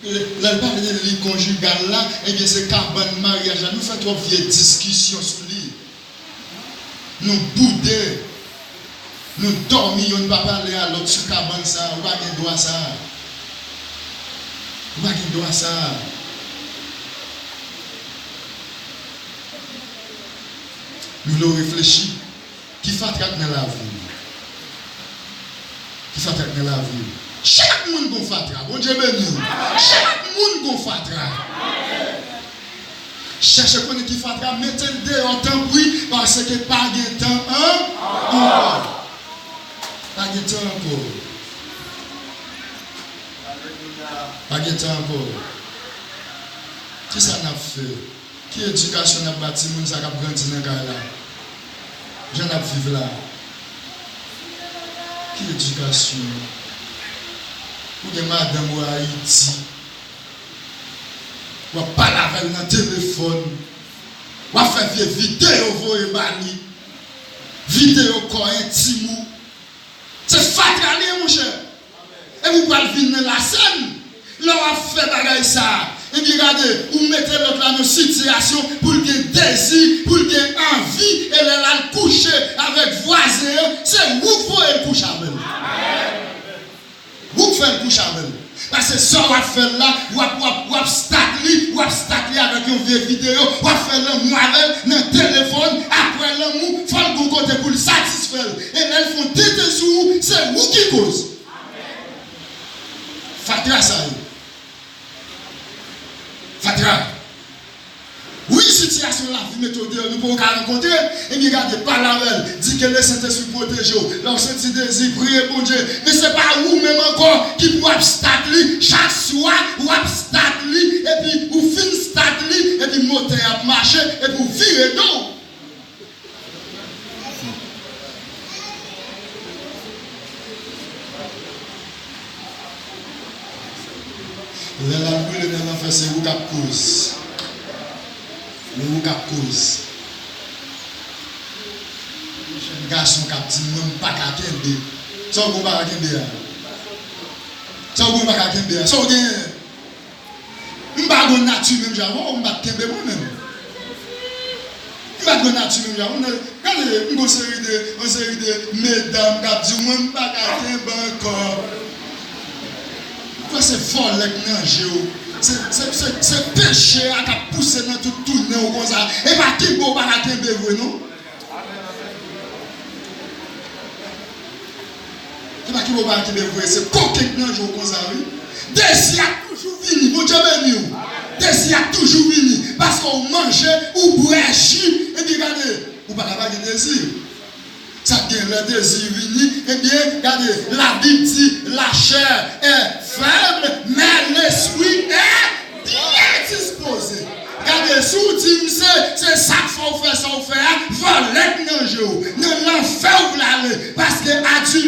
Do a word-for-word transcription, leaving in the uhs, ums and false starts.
Lè l pale de li konjigal la, ebyen, se kabann maryaj la. Nou fè twòp vye diskisyon sou li. Nou boude. Nou dòmi, yonn pa pale a lòt sou kabann sa a. Ou pa gen dwa sa a. Ou pa gen dwa sa a. M vle w reflechi. Ki fatra k nan lavi w? Ki fatra k nan lavi w? Chak moun gon fatra. Bondye beni w. Chak moun gon fatra. Chèche konnen ki fatra, mete l deyò, tanpri, paske pa gen tan an-, ankò. Pa gen tan ankò. Pa gen tan ankò. Kisa n ap fè? Ki edikasyon n ap ba timoun sa k ap grandi nan kay la? Jan n ap viv la? Ki edikasyon? Ou gen madanm ou Ayiti, w ap pale avè l nan telefòn, w ap fè vye videyo voye ba li, videyo kò entim ou. Se fatra li ye, monchè. Epi w pral vin nan lasèn. Lè w ap fè bagay sa a, ebyen gade, ou mete lòt la nan sitiyasyon pou l gen dezi, pou l gen anvi, e lè l al kouche avèk vwazen an, se ou k voye l kouche avè l. Ou k fè l kouche avè l. Paske sa w ap fè l la, w ap, w ap, w ap stat li, w ap stat li avèk yon vye videyo, w ap fè lanmou avè l nan telefòn, apre lanmou, fò l gon kote pou l satisfè l. E lè l fè yon tenten sou ou, se ou ki koz. Fatra sa ye. Fatra. Wi, sitiyasyon lavi mete w deyò, nou poko ka rankontre, ebyen gade, pale avè l, di ke Lesentespri pwoteje w. Lè w santi dezi, priye Bondye. Men se pa ou menm ankò ki pou ap stat li. Chak swa, w ap stat li, epi ou fin stat li, epi motè a ap mache, epi w vire do w. Lè l ap boule nan lanfè, se ou k ap koz. Men ou k ap koz. Jèn gason k ap di, "Mwen, m pa ka kenbe." Sa w gen w pa ka kenbe a? Sa w gen w pa ka kenbe a? Sa w genyen? M pa gon nati menm jan avè w, m pa t kenbe mwen menm. M pa t gon nati menm jan avè w. Gade, m gon seri de, yon seri de medam k ap di w, "Mwen, m pa ka kenbe ankò." Ou kwè se vòlè k nan je w? Se, se, se, se peche a k ap pouse nan tout tounen w konsa. E pa kenbe w pa ka kenbe vre, non. Se pa kenbe w pa kenbe vre, se kokenn nan je w konsa, wi. Dezi ap toujou vini, Bondye beni w. Dezi ap toujou vini, paske w manje, ou bwè ji, epi gade, ou pa ka pa gen dezi. Sa gen lè dezi vini, ebyen, gade, Labib di, la chair est faible, mais l'esprit est bien disposé. Gade, si w di m se, se sa k fè w fè sa w fè a, vòlè k nan je w, nan lanfè w vle ale, paske adi